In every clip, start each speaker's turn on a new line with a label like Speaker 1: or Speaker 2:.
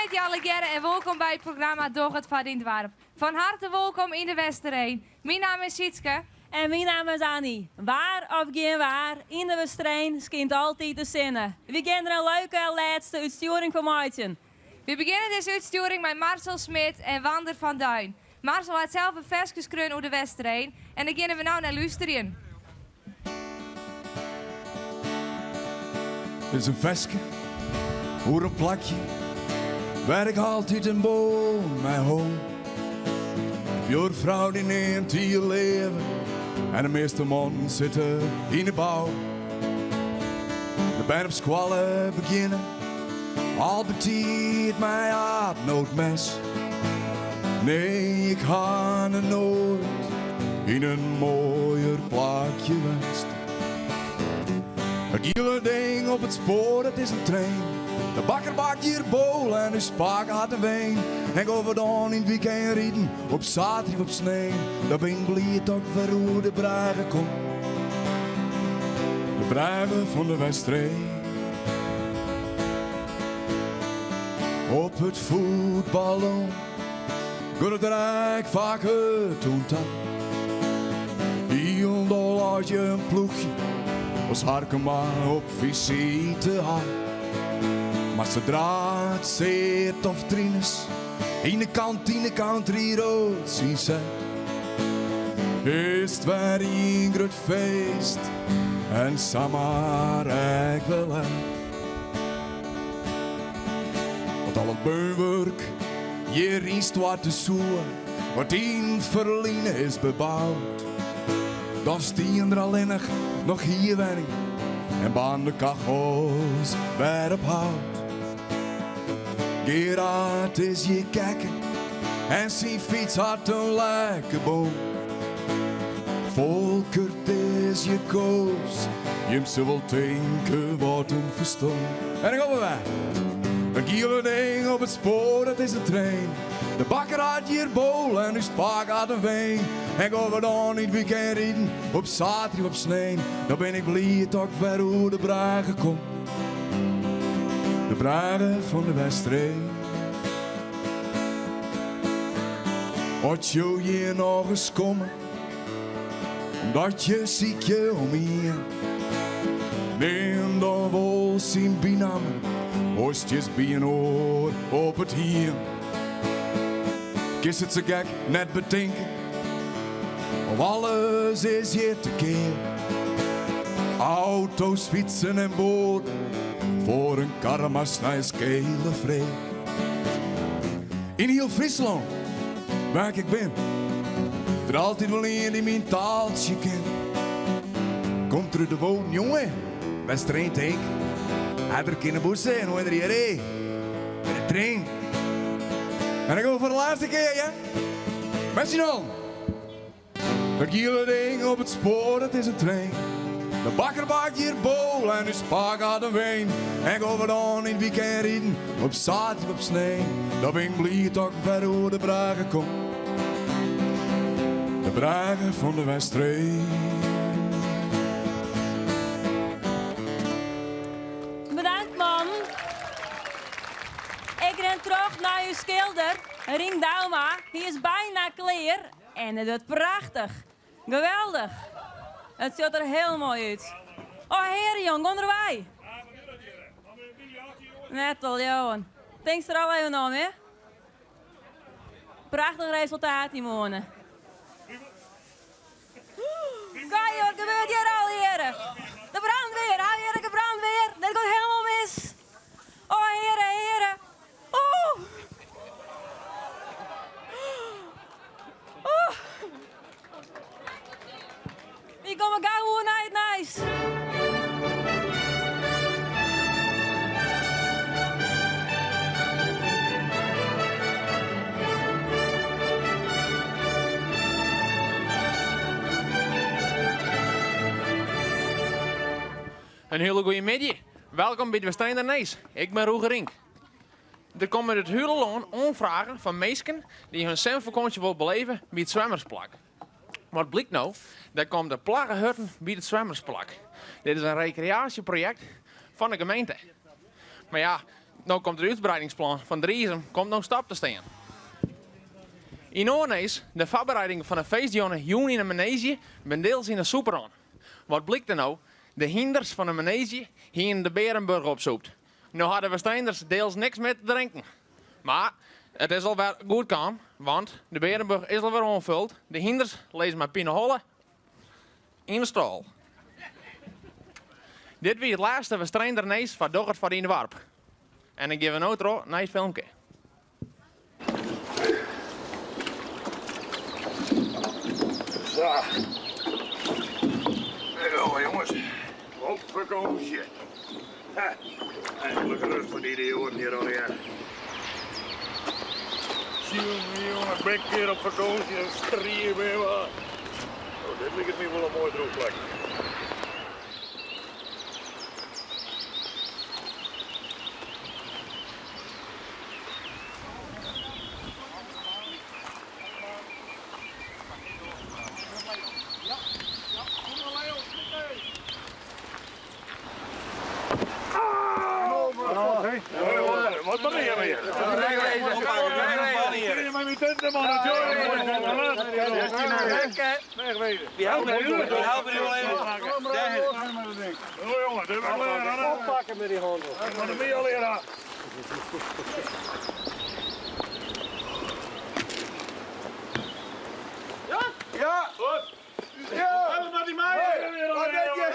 Speaker 1: Goeiemiddei allegearre en wolkom by it programma Doch it foar dyn doarp. Fan harte wolkom yn De Westereen. Myn namme is Sietske.
Speaker 2: En myn namme is Annie. Waar of gjin waar, yn De Westereen skynt altyd de sinne. Wy gean der in leuke lêste útstjoering fan meitsjen.
Speaker 1: Wy begjinne dizze útstjoering mei Marcel Smit en Wander van Duin. Marcel hat sels in ferske skreaun oer De Westereen en dêr geane we no nei lústerjen.
Speaker 3: Dit is in ferske oer in plakje wêr ik altyd in boel mei hol. De buorfrou dy neamt dy leave en de measte mannen sitte yn de bou. De bern op skoalle begjinne al betiid mei aardnootmes. Nee, ik ha noch noait yn in moaier plakje west. It giele ding op it spoar, dat is in trein. De bakker bakt hjir bôle en ús pake hat in wein. En gean we dan yn it wykein riden, op saterdei of op snein, dan bin ik bliid dat ik wer oer de brêge kom. De brêge fan de Westereen. Op it fuotballân giet it der ek faak hurd oan ta. Hielendal as je in ploechje as Harkema op fisite ha. Mar sadra't Seert of Trinus yn de kantine Country Roads ynset, is it wer ien grut feest en samar ek wer let. Want al it beunwurk hjir ynstoarte soe, wat yn it ferline is beboud, dan stienen der allinnich noch hierwenningen en baarnde kachels wer op hout. Gerard is hjir kekke en syn fyts hat in lekke bân. Folkert is hjir koos, jim sille wol tinke wat in ferstân. En dan komme we wer. Dat giele ding op it spoar, dat is in trein. De bakker hat hjir bôle en ús pake hat in wein. En gean we dan yn it wykein riden, op saterdei of op snein, dan bin ik bliid dat ik wer oer de brêge kom. De brêge fan de Westereen. As jo hjir noch ris komme, omdat je sykje om ien, neam dan wol syn bynamme, oars stiest by in oar op it hiem. Kinst it sa gek net betinke, of alles is hjir te keap. Auto's, fytsen en boaten, foar in karre moatst nei Skele Freek. Yn hiel Fryslân, wêr't ik bin, der altyd wol ien dy't myn taaltsje ken. Komt der út de Wouden, jonge, Westereen tink. Hat er kinne bûse en hoe er hjir is, by de trein. En dan gean we foar de lêste kear, ja? Met syn allen. Dat giele ding op it spoar, dat is in trein. De bakker bakt hjir bôle en ús pake hat in wein. En gean we dan yn it wykein riden, op saterdei of op snein, dan bin ik bliid dat ik wer oer de brêge kom. De brêge fan de Westereen.
Speaker 2: Bedankt man. Ik rin troch nei ús skilder, Rienk Douma. Hy is byna klear en it wurdt prachtich. Geweldich. It sjocht der hiel moai út. Oh heare jong, gean der wei. Net te leauwen. Tinkst der al even om, hè? Prachtich resultaat dy moarn. Kijk, wat gebeurt hier allegearre? De brandweer, allegearre brandweer. Dit giet hielendal mis. Oh heare, heare. Oeh. Oeh. Wy komme gau oer nei it nijs.
Speaker 4: In hiele goede middei. Welkom by it Westereender Nijs. Ik bin Roger Rink. Der komme út it hiele lân oanfragen fan minsken dy't hun simmerfakânsje wol beleve by it Swemmersplak. Wat blykt no? Der komt de plaggehutten by it Swemmersplak. Dit is in rekreaasjeprojekt fan de gemeente. Mar ja, No komt it útbreidingsplan fan Driezum komt no stop te stean. Yn Oarnees, de foarbereidingen fan de feestjûn jûn yn de maneezje bin deels yn de sûpe rûn. Wat blykt der no? De hynders fan de maneezje hienen de Bearenburch opsûpt. No ha de Westeinders deels niks mear te drinken. Mar it is al wer goed kaam, want de Bearenburch is al wer oanfuld. De hynders lizze mei pineholle yn de stâl. Dit wie it lêste Westereender nijs foar Doch it foar dyn doarp. En dan gean we no troch nei it filmke.
Speaker 5: Sa. Hey, jongens. Op fakânsje. Ha, eindelijk rust foar dy idioaten hjir allegear. Jonge, jonge, ik bin kear op fakânsje en strie weer wat. Oh, dit liket my wol in moai droech plak. Wat ben je weer?
Speaker 6: We helpen u wel even.
Speaker 5: Oh jongen, dit is wel
Speaker 6: Oppakken met die handel.
Speaker 5: Wat ben je al hier?
Speaker 6: Ja!
Speaker 5: Ja!
Speaker 6: Ja!
Speaker 5: Wat die mij?
Speaker 6: Wat denk je?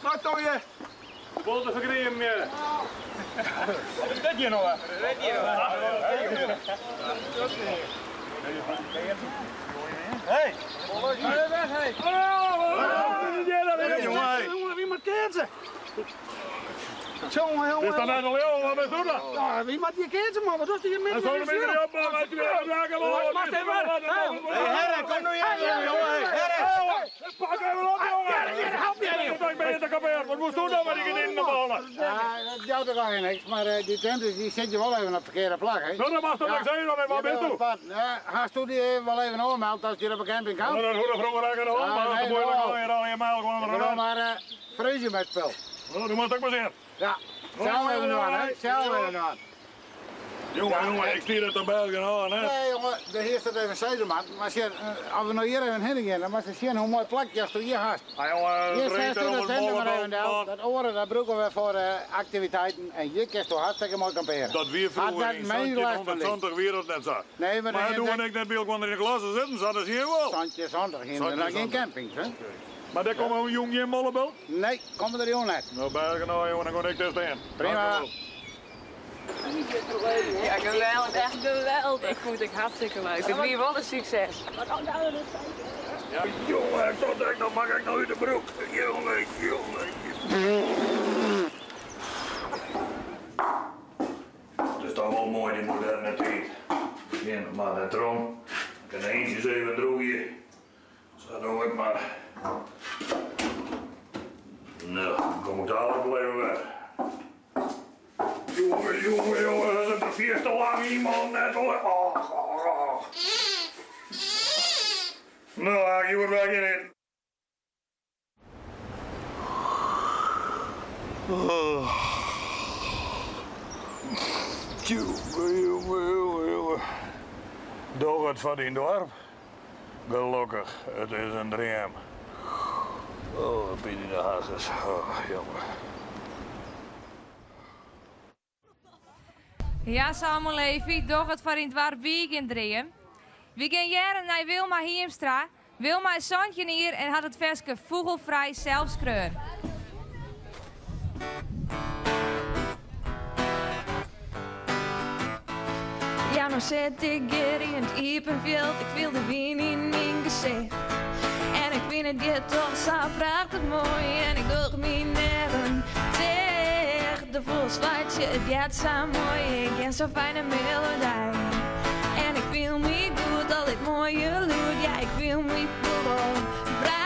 Speaker 6: Wat doe je?
Speaker 5: Bol te vergrepen meer. Wat is dit hier nou? Dit hier
Speaker 6: Hey! Weg, hey!
Speaker 5: Jongen,
Speaker 6: wie moet kersen? Jongen, jongen.
Speaker 5: Is dat net al jou? Wat ben je dat?
Speaker 6: Ja, wie moet die kersen, man? Wat doet die met
Speaker 5: En zo de minder op, man. Wij twee
Speaker 6: Wacht even.
Speaker 5: Hey,
Speaker 6: Herre, kom nu hier, jongen. Herre.
Speaker 5: Pak even op, jongen.
Speaker 6: Help je.
Speaker 5: Ik ben je te kapot. Wat moest doen dan met die gedienden ballen?
Speaker 7: Ja, dat jou toch al geen niks, maar die tent die zit je wel even op het verkeerde plak, hè?
Speaker 5: Nou, dat mag toch niks zijn, dan wat bent u?
Speaker 7: Ja, hast u die even wel even aanmeld als je op een camping kan?
Speaker 5: Nou, dat hoort vroeger eigenlijk al, maar dat
Speaker 7: nee,
Speaker 5: moet je
Speaker 7: wel.
Speaker 5: dan hier al je mijl gewoon
Speaker 7: Ik bedoel maar freuze met spul.
Speaker 5: Nou, dat moet ook maar zien.
Speaker 7: Ja, zelf even nu aan, hè? Zelf even nu aan.
Speaker 5: Jongen, jongen, ik stuur het aan België aan, hè.
Speaker 7: Nee, jongen, de heer staat even zijde, man. Maar als we nou hier even heen gaan, dan moet je zien hoe mooi plakje als du hier hast.
Speaker 5: Ah, jongen,
Speaker 7: Hier
Speaker 5: het
Speaker 7: staat
Speaker 5: reet er
Speaker 7: de
Speaker 5: om
Speaker 7: tent
Speaker 5: het
Speaker 7: maar even
Speaker 5: bollen,
Speaker 7: daar. Dat oren, dat gebruiken we voor activiteiten. En hier kun je hartstikke mooi kamperen.
Speaker 5: Dat weer
Speaker 7: Had
Speaker 5: vroeger
Speaker 7: dat
Speaker 5: in
Speaker 7: mijn last van liggen.
Speaker 5: 1720 weer dat net zo.
Speaker 7: Nee, maar
Speaker 5: Maar
Speaker 7: dan
Speaker 5: toen ik net bij elkaar in de klasse zitten, zat ze hier wel.
Speaker 7: Zandje zondag, hier
Speaker 5: Zandje
Speaker 7: nog geen
Speaker 5: zondag.
Speaker 7: campings, hè?
Speaker 5: Maar daar komen een jong in Mollebel.
Speaker 7: Nee, komen er heel net.
Speaker 5: Nou, België nou, jongen, dan ga ik testen in.
Speaker 7: Prima.
Speaker 1: Ja, geweldig. Echt geweldig. Ik vond het hartstikke leuk. Het wie wel een succes.
Speaker 5: Ja, jongen, ik dacht ik, dat mag ik nou uit de broek. Jongen, jongen.
Speaker 8: Het is toch wel mooi, die moderne tijd. Geen maar net erom. Ik kan eentjes even droegen. Zo doe ik maar. Nou, dan kom ik dadelijk wel even weg. Jongen, jongen, jongen, dat is de vierde lang iemand net al. Ach, ach, ach. Nou, je wordt weg in.
Speaker 5: Jongen, jongen, jongen, jongen. Doch het van die dorp. Gelukkig, het is een droom. Oh, Piet in de hazes. Oh, jongen.
Speaker 1: Ja, Samuel Levy, doch het voor in het waar weekend drieën. We gaan jaren naar Wilma Hiemstra. Wilma is zoontje hier en had het versje vogelvrij zelfskreun.
Speaker 9: Ja, nou zit ik hier in het Iepenveld, ik wil de wien in mijn gezicht. En ik vind het hier toch zo prachtig mooi en ik doe me nergens tegen. De volkswaardje, het gaat zo mooi, ik ken zo'n fijne melodij. En ik voel me goed, al dit mooie lood, ja, ik voel me vogelvrij.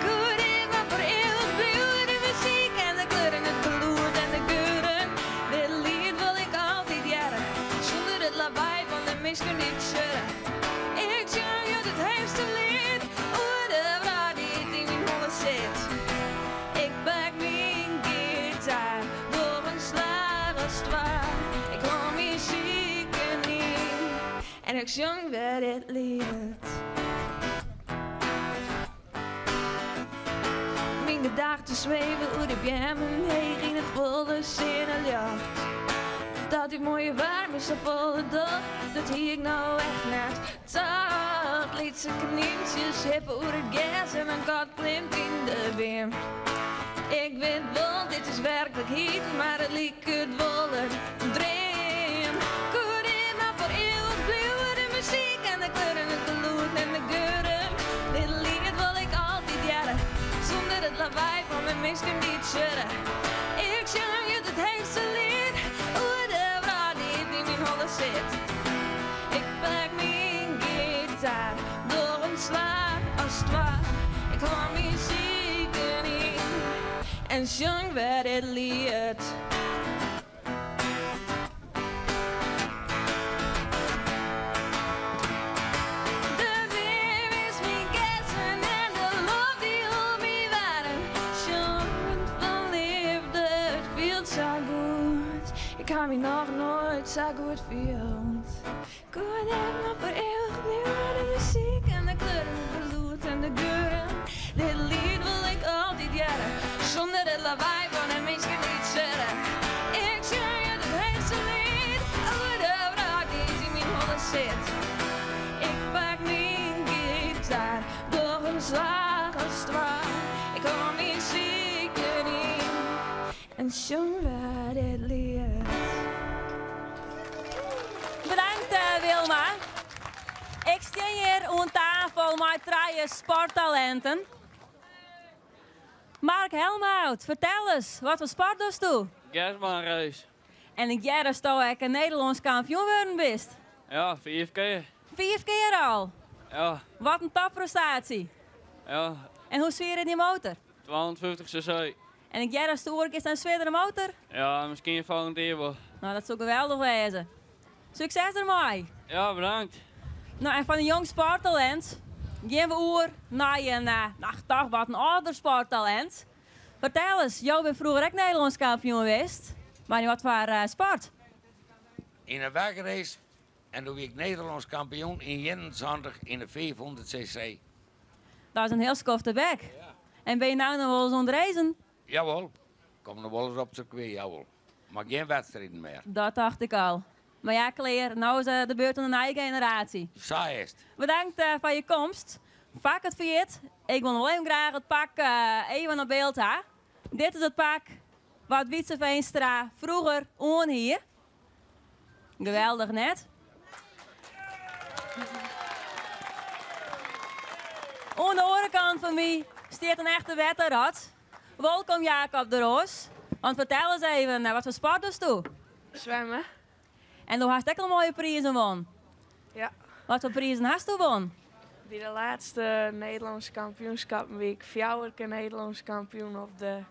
Speaker 9: Goed is maar voor eeuwig blijven, de muziek en de kleuren, het geloerd en de geuren. Dit lied wil ik altijd jaren, zonder het lawaai van de mensen niet zeuren. Ik zing je het heerste lied. En ik sjong wer dit liet. Myn gedachten sweve oer de beammen heech yn it folle sinneljocht. Dat dy moaie waarme safolle docht, dat hie ik no echt net tocht. Lytse knyntsjes hippe oer it gers en in kat klimt yn de beam. Ik wit wol, dit is werklikheid, mar it liket wol in dream. Koe dit mar foar ieuwich bliuwe, de muzyk en de kleuren, it gelûd en de geuren. Dit liet wol ik altyd hearre, sûnder it lawaai fan de minsken dy't surre. Ik sjong út it heechste liet, oer de wrâld dy't yn myn holle sit. Ik pak myn gitaar, doch in slach as twa. Ik hâld myn siken yn en sjong wer dit liet. De beam is myn gerzen en de loft dy hâldt my waarm. Sjongend fan leafde, it fielt sa goed. Ik ha my noch noait sa goed field. Koe dit mar foar eeuwich bliuwe, de muzyk en de kleuren, it gelûd en de geuren. Dit liet wol ik altyd hearre, sûnder it lawaai fan de minsken dy't surre. Ik sjong it it heechste liet, oer de wrâld dy't yn myn holle sit. Ik pak myn gitaar, doch in slach as twa. Ik hâld myn siken yn. En sjong wer dit liet.
Speaker 2: Bedankt Wilma. Ik stean hjir oan tafel mei trije sporttalinten. Mark Helmhout, fertel ris, wat foar sport dochsto?
Speaker 10: Gersbaanrace.
Speaker 2: En ik hear datsto ek in Nederlânsk kampioen wurden bist.
Speaker 10: Ja, fiif kear.
Speaker 2: Fiif kear al?
Speaker 10: Ja.
Speaker 2: Wat in topprestaasje.
Speaker 10: Ja.
Speaker 2: En hoe swier is dyn motor?
Speaker 10: 250 cc.
Speaker 2: En ik hear datsto oergiest nei in swierdere motor?
Speaker 10: Ja, miskien folgjend jier wol.
Speaker 2: No, dat soe geweldich wêze. Sukses dermei!
Speaker 10: Ja, bedankt.
Speaker 2: No, en fan in jong sporttalint gean we oer nei in, no, toch wat in âlder sporttalint. Fertel ris, jo binne froeger ek Nederlânsk kampioen west, mar yn wat foar sport?
Speaker 11: Yn 'e wegrace en doe wie ik Nederlânsk kampioen yn 71 yn de 500 cc.
Speaker 2: Dat is in hiel skoft tebek. En binne je no noch wolris oan it racen?
Speaker 11: Jawol, kom noch wolris op it sirkwy, jawol. Mar gjin wedstriden mear.
Speaker 2: Dat tocht ik al. Mar ja, klear, no is de beurt oan de nije generaasje.
Speaker 11: Sa is it.
Speaker 2: Bedankt foar je komst. Foar't ik it ferjit, ik wol noch wol even graach it pak even op byld ha. Dit is it pak wat Wietse Veenstra froeger oan hie. Geweldich, net? Oan de oare kant fan my stiet in echte wetterrot. Wolkom Jacob de Roos. Want fertel ris even, wat foar sport dochsto?
Speaker 12: Swimme.
Speaker 2: En do hast ek al moaie prizen wûn.
Speaker 12: Ja.
Speaker 2: Wat foar prizen hasto wûn?
Speaker 12: By de lêste Nederlânske kampioenskappen wie ik fjouwer kear Nederlânsk kampioen op de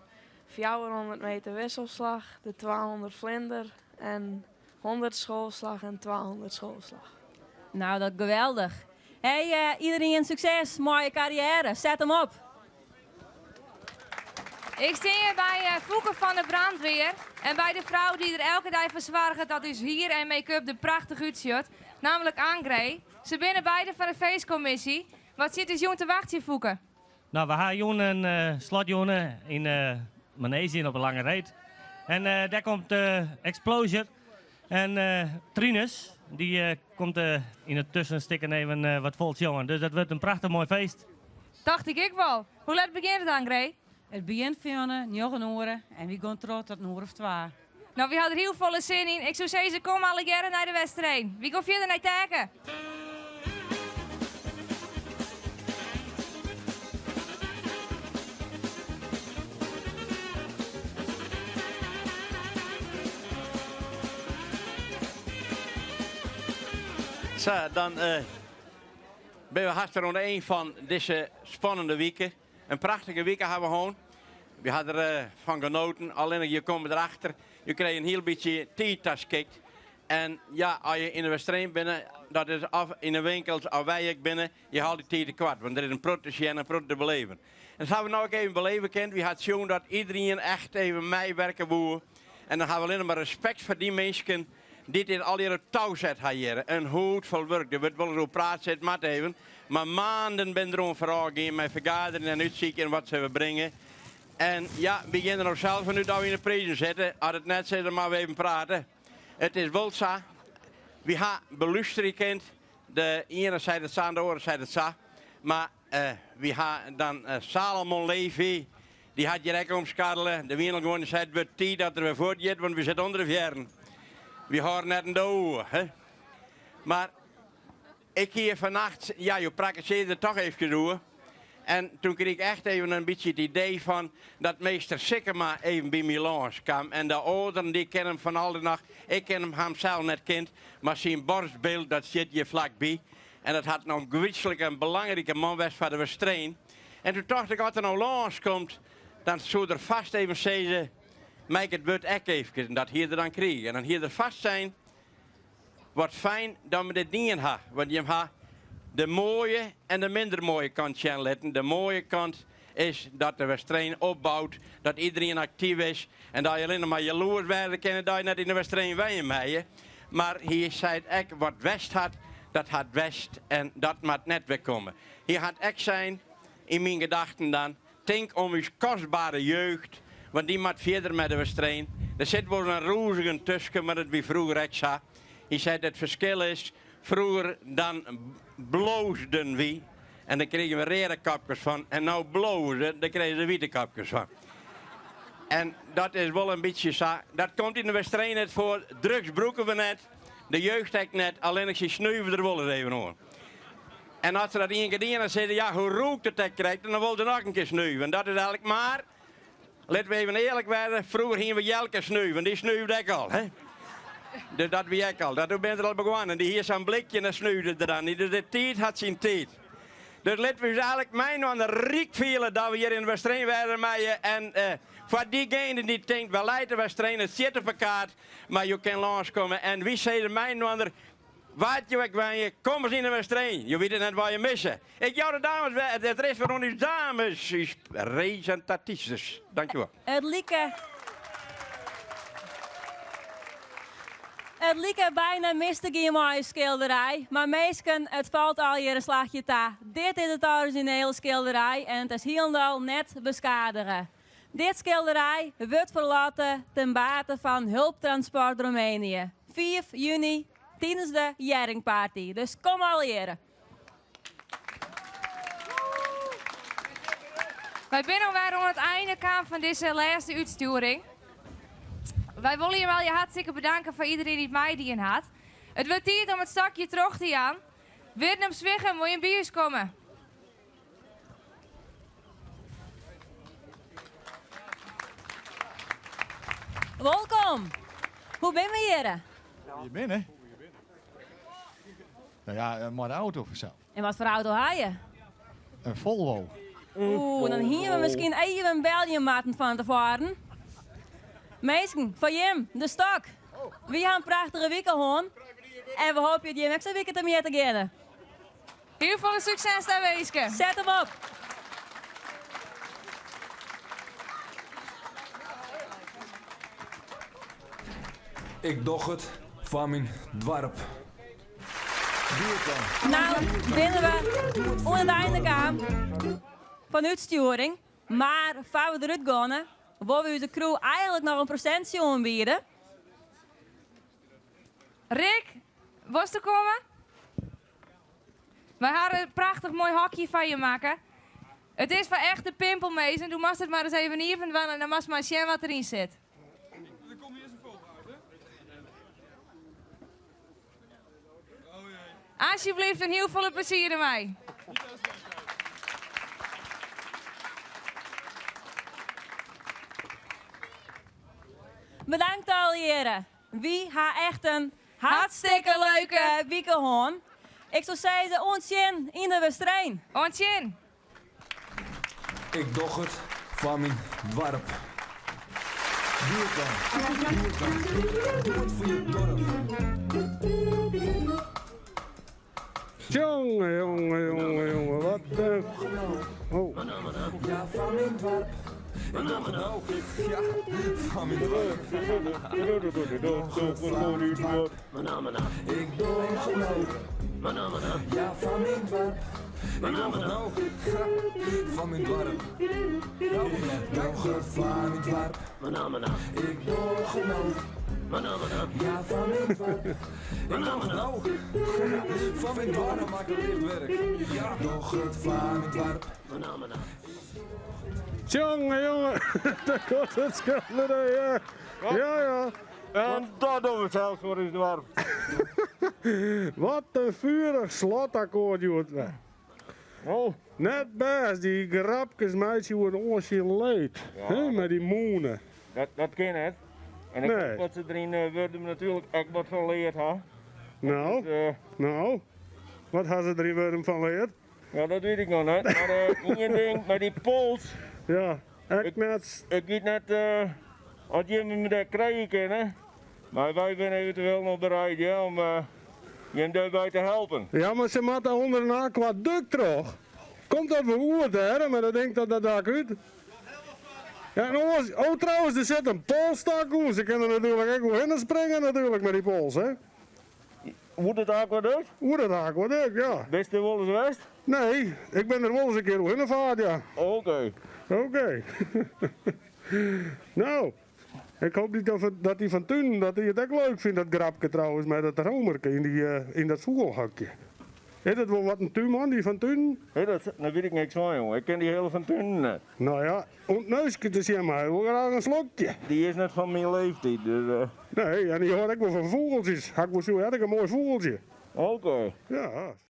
Speaker 12: 400 meter wisselslach, de 200 vlinder en 100 schoolslag en 200 schoolslag.
Speaker 2: Nou, dat geweldich. Hey, uh, iedereen sukses, moaie karriêre. Set him op.
Speaker 1: Ik stean hjir by uh, Foeke fan de brandweer en by de frou dy't der elke dei foar soarget dat ús hier en make-up der prachtich útsjocht, nammentlik Angré. Se binne beide fan de feestkommisje. Wat sit ús jûn te wachtsjen, Foeke?
Speaker 13: No, we ha jûn in slotjûn yn Manege op de Lange Reed. En dêr komt Exposure en Trinus, dy komt yn de tuskenstikken even wat fol sjongen. Dus dat wurdt in prachtich moai feest.
Speaker 1: Tocht ik ek wol. Hoe let begjint it, Angré?
Speaker 14: It begjint fan njoggen oere en wy gean troch tot in oere of twa.
Speaker 1: No, wy ha der hiel folle sin yn. Ik soe sizze, kom allegearre nei de Westereen. Wy gean fierder nei Taeke.
Speaker 15: Sa, dan uh, binne we hast oan de ein fan dizze spannende wike. In prachtige wike ha we hân. We ha der eh, fan genoten. Allinnich je komme derachter, je krije in hiel bytsje tiid taskikt. En ja, as je yn de Westereen binne, dat is of yn de winkels of wy ek binne, je ha altyd tiid tekoart. Want der is in protte te sjen en in protte te beleven. En dat ha we no ek even beleve kind. Wy ha sjoen dat iderien echt even meiwerke woe. En dan ha we allinnich mar respekt foar dy minsken. Dy't dit allegear op tou set ha hjir. In hûd fol wurk, der wurdt wolris oer praat, sit moat even. Mar maanden bin der oan foarôf gien mei fergaderen en útsykjen wat se we bringe. En ja, wy gean der no sels fan út dat we yn de prizen sitte. As it net sa is, dan moatte we even prate. It is wol sa, wy ha belústerje kind. De iene seit it sa en de oare seit it sa. Mar wy ha dan Salomon Levy, dy hat hjir ek omskarrele. Der wiene al guon dy sei it wurdt tiid dat er wer fuortgiet, want wy sitte ûnder de fearren. Wy hâlde net in doe. Hè? Mar ik hie fannacht, ja, jo prakkesearje der toch eefkes oer. En toen kreeg ik echt even in bytsje it idee fan dat meester Sikkema even by my lâns kaam. En de oaren dy ken him fan altyd noch. Ik ken him ham sels net kind, mar syn borstbyld dat stiet hjir flakby. En dat hat noch gewyslik in belangrike man west foar de Westereen. En toen tocht ik, as er no lâns komt, dan soe er fast even sizze, mei ik it wurd ek eefkes? En dat hie er dan krigen. En dan hie er fast sein, wat fijn dat we dit dien ha. Want jim ha de moaie en de minder moaie kant sjen litten. De moaie kant is dat de Westereen opbout, dat iedereen aktyf is en dat je allinne mar jaloers wêze kinne dat je net yn de Westereen wenje meie. Mar hy seit ek wat west hat, dat hat west en dat moat net wer komme. Hy hat ek sein, yn myn gedachten dan, tink om ús kostbare jeugd, want dy moat fierder mei de Westereen. Der sit wol in rûzigen tusken, mar dat wie froeger ek sa. Hy seit it ferskil is, froeger dan bloosden wy en dan krigen we reade kopkes fan en no bloze, dan krije se wite kopkes fan. En dat is wol in bytsje sa. Dat komt yn de Westereen net foar. Drugs brûke we net, de jeugd ek net, allinnich sy snuve der wol ris even oan. En as se dat ien kear dien ha, sizze ja, hoe rûkt it ek krekt? En dan wol se noch in kear snuve. En dat is eigenlijk mar, litte we even earlik wêze, froeger hiene we Jelke snuven, dy snuifde ek al. Hè? Dus dat wie ek al. Dat doe bin er al begonnen. Dy hie sa'n blikje en dan snuifde er dan. Dus de tiid hat syn tiid. Dus litte we ús eigenlijk mei-inoar ryk fiele dat we hjir yn Westereen wêze meie. En foar diegene dy't tinkt, wêr leit de Westereen, it stiet op 'e kaart, mar jo kinne lânskomme. En wy sizze mei-inoar, Wa't jo ek wenje, kom ris yn de Westereen. Jo witte net wat jo misse. Ik jou de dames wer, it is wer oan ús dames, ús presintatrices. Dankjewol.
Speaker 2: It like. It like byna mis te gean mei ús skilderij, mar minsken, it falt allegear in slachje ta. Dit is it orizjinele skilderij en it is hielendal net beskadige. Dit skilderij wurdt ferlotte ten bate fan Hulptransport Roemenië, 5 juny tidens de Hjerringparty. Dus kom allegearre!
Speaker 1: Wy binne alwer oan it ein kaam fan dizze lêste útstjoering. Wy wolle jim allegear hartstikke bedanke foar iedereen dy't meidien hat. It wurdt tiid om it stokje troch te jaan. Wirdum Swichum, wol jim by ús komme?
Speaker 2: Wolkom! Hoe binne we hjir?
Speaker 16: Je binne? Nou ja, mei de auto fansels.
Speaker 2: En wat foar auto ha je?
Speaker 16: In Volvo.
Speaker 2: Oeh, dan hiene we miskien even belje moatten fan tefoaren. Minsken, foar jim, de stok. Wy ha in prachtige wike hân en we hoopje dat jim ek sa'n wike temjitte geane.
Speaker 1: Hiel folle sukses tawinske.
Speaker 2: Set him op!
Speaker 17: Ik doch it foar myn doarp. Doe it dan.
Speaker 2: No binne we oan it einde kaam fan de útstjoering. Mar foar we derút geane, wolle we ús crew eigenlik noch in presintsje oanbiede.
Speaker 1: Rick, wolst komme? Wy hawwe in prachtich moai hokje foar je makke. It is foar echte pimpelmezen. Do moatst it mar ris even iepen dwaan en dan moatst mar sjen wat deryn sit.
Speaker 17: Der komt earst in foto út, hè?
Speaker 1: Alsjeblieft en hiel folle plezier dermei.
Speaker 2: Bedankt allegearre. Wy ha echt in hartstikke leuke wike hân. Ik soe sizze oant sjen yn de Westereen.
Speaker 1: Oant sjen!
Speaker 17: Ik doch it foar myn doarp. Doe it dan, doe it dan, doe it foar je dorp.
Speaker 6: Jonge, jonge, jonge, jonge, wat een... Oh.
Speaker 17: Ja, foar myn doarp. Ik doch it no, ja, foar myn doarp. Ik doch it foar myn doarp. Ik doch it no, ja, foar myn doarp. Ik doch it no, foar myn doarp. Ik doch it foar myn doarp. Ik doch it no, ja, foar myn doarp. Ik doch it no, foar myn doarp makke lichtwurk. Ik doch it foar myn doarp.
Speaker 18: Jonge, jonge, daar komt het schilderij, ja. Ja, ja.
Speaker 6: En dat doen we zelfs voor ons dorp.
Speaker 18: Wat in furich slotakkoard, hjoed.
Speaker 6: Oh.
Speaker 18: Net bêst, dy grapkes meitsje oer oan syn leed. Hè, mei dy mûne.
Speaker 6: Dat, dat kin net. En ik
Speaker 18: Nee.
Speaker 6: hoop dat se der yn Wurdum natuerlik ek wat fan leard ha.
Speaker 18: No,
Speaker 6: Dus,
Speaker 18: no. Wat ha se der yn Wurdum fan leard?
Speaker 6: Ja, dat wit ik noch net. Mar ien ding mei dy pols.
Speaker 18: Ja, ek net.
Speaker 6: Ik wit net oft jimme my dêr krije kinne. Mar wy binne eventueel noch bereid ja, om jim dêrby te helpen.
Speaker 18: Ja, mar se moatte ûnder in akwadukt troch. Komt dat wol goed dêr, mei dat ding dat dat dak út? Ja, en oars, oh trouwens, der sit in polsstok oer. Se kinne natuerlik ek oerhinne springe natuerlik mei dy pols, hè?
Speaker 6: Oer dat akwadukt?
Speaker 18: Oer dat akwadukt, ja.
Speaker 6: Bist der wolris west?
Speaker 18: Nee, ik bin der wolris in kear oerhinne fard, ja.
Speaker 6: Oké.
Speaker 18: Oké. No, ik hoop niet dat, dat dy Van Tunen dat dy it ek leuk fynt, dat grapke trouwens mei dat romerke yn, dy, yn dat fûgelhokje. Is dat wol wat in túnman, dy Van Tunen?
Speaker 6: Hé, dat, dêr wit ik niks fan, jonge. Ik ken dy hiele Van Tunen net.
Speaker 18: No ja, om it neuske te sjen, mar hy wol graach in slokje.
Speaker 6: Dy is net fan myn leeftiid, dus.
Speaker 18: Nee, en dy hâldt ek wol fan fûgeltsjes. Ha ik wol sjoen, hy hat ek in moai fûgeltsje.
Speaker 6: Oké.
Speaker 18: Ja.